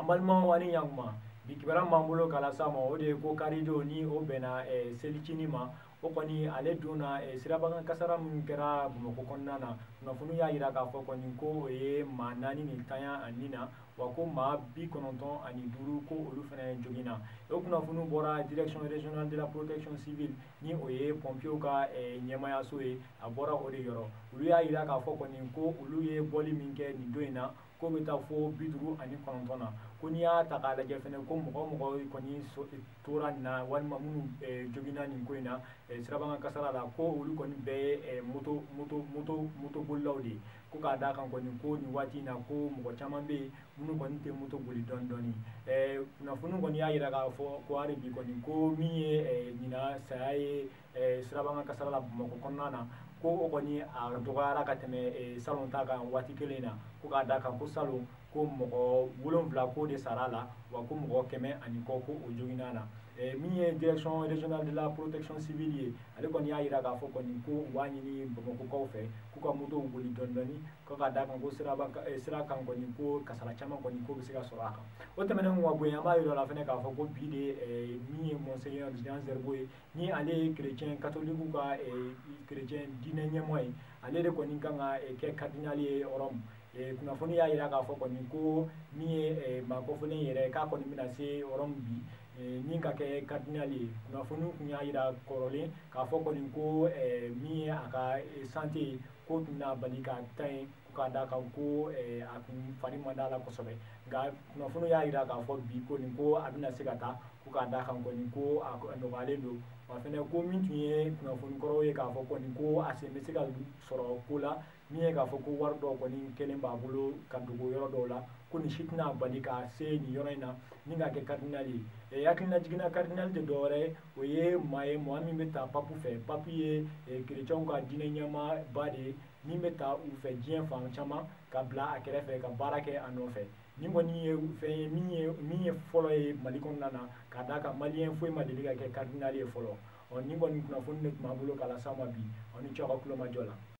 An balimaw ani ɲankuma, bi kibaruya b'an bolo k'a las'aw ma, o de ye ko karidon ni o bɛnna selicinin ma, o kɔni ale donna sirabakan kasara min kɛra Bamakɔ kɔnɔna na. Kunnafoni y'a jira k'a fɔ kɔni ko o ye maa 4 nin tanya a nin na, wa ko maa 95 ko olu fana joginna. O kunnafoni bɔra direction régionale de la protection civile, ni o ye pompiers ka ɲɛmayaso ye, a bɔra o de yɔrɔ. Olu y'a jira k'a fɔ kɔni ko olu ye bɔli min kɛ nin don in na, ko bɛ taa fo 59 na. Ko n'i y'a ta k'a lajɛ fɛnɛ, ko mɔgɔ mɔgɔ kɔni tora nin na walima minnu joginna nin ko in na sirabakan kasara la, ko olu kɔni bɛɛ ye moto moto moto moto bolilaw de ye. Ko k'a d'a kan kɔni ko nin waati in na, ko mɔgɔ caman bɛ yen minnu kɔni tɛ moto boli dɔɔni dɔɔni. Kunnafoni kɔni y'a jira k'a fɔ ko hali bi kɔni ko min ye ɲinan saya ye sirabakan kasara la Bamakɔ kɔnɔna na, ko o kɔni a dɔgɔyara ka tɛmɛ salon ta kan waati kelen na. Ko k'a d'a kan ko salon ko mɔgɔ 7 ko de sara la, wa ko mɔgɔ 100 ani kɔ ko o joginna la. Min ye direction régionale de la protection civile ye, ale kɔni y'a jira k'a fɔ kɔni ko u b'a ɲini Bamakɔkaw fɛ k'u ka motow boli dɔɔni dɔɔni, ko k'a d'a kan ko sira kan kɔni ko kasara caman kɔni ko bɛ se ka sɔrɔ a kan. O tɛmɛnen kɔ ka bɔ yen, an b'a jira la fɛnɛ k'a fɔ ko bi de min ye Monseigneur Jean Zerbo ye, ni ale ye chrétien catholique ka chrétien diinɛ ɲɛmɔgɔ ye, ale de kɔni kan ka kɛ cardinal ye Rome. Kunnafoni y'a jira k'a fɔ kɔni ko min ye maa kɔfɔlen yɛrɛ k'a kɔni bɛna se Rome bi ni ka kɛ cardinal ye. Kunnafoni tun y'a jira kɔrɔlen k'a fɔ kɔni ko min ye a ka santé ye, ko tun bɛna bali ka taa yen, ko k'a d'a kan ko a kun fari man d'a la kosɛbɛ. Nka kunnafoni y'a jira k'a fɔ bi kɔni ko a bɛna se ka taa, ko k'a d'a kan kɔni ko a nɔgɔyalen don. Wa fɛnɛ ko min tun ye kunnafoni kɔrɔw ye k'a fɔ kɔni ko a sen bɛ se ka sɔrɔ ko la, min ye k'a fɔ ko wari dɔw kɔni kɛlen b'a bolo ka dogo yɔrɔ dɔw la, ko nin si tɛna bali ka se nin yɔrɔ in na ni ka kɛ cardinal ye. Hakilina jiginna, cardinal tɛ dɔwɛrɛ ye, o ye maa ye maa min bɛ ta pape fɛ. Pape ye chrétienw ka diinɛ ɲɛmaaba de ye min bɛ ta u fɛ diɲɛ fan caman ka bila a kɛrɛfɛ ka baara kɛ a nɔfɛ. Nin kɔni ye fɛn ye min ye fɔlɔ ye Mali kɔnɔna na, k'a d'a kan maliyɛn foyi ma deli ka kɛ cardinal ye fɔlɔ. Ɔ nin kɔni kunnafoni de tun b'an bolo k'a las'aw ma bi. Aw ni ce aw ka tulo majɔ la.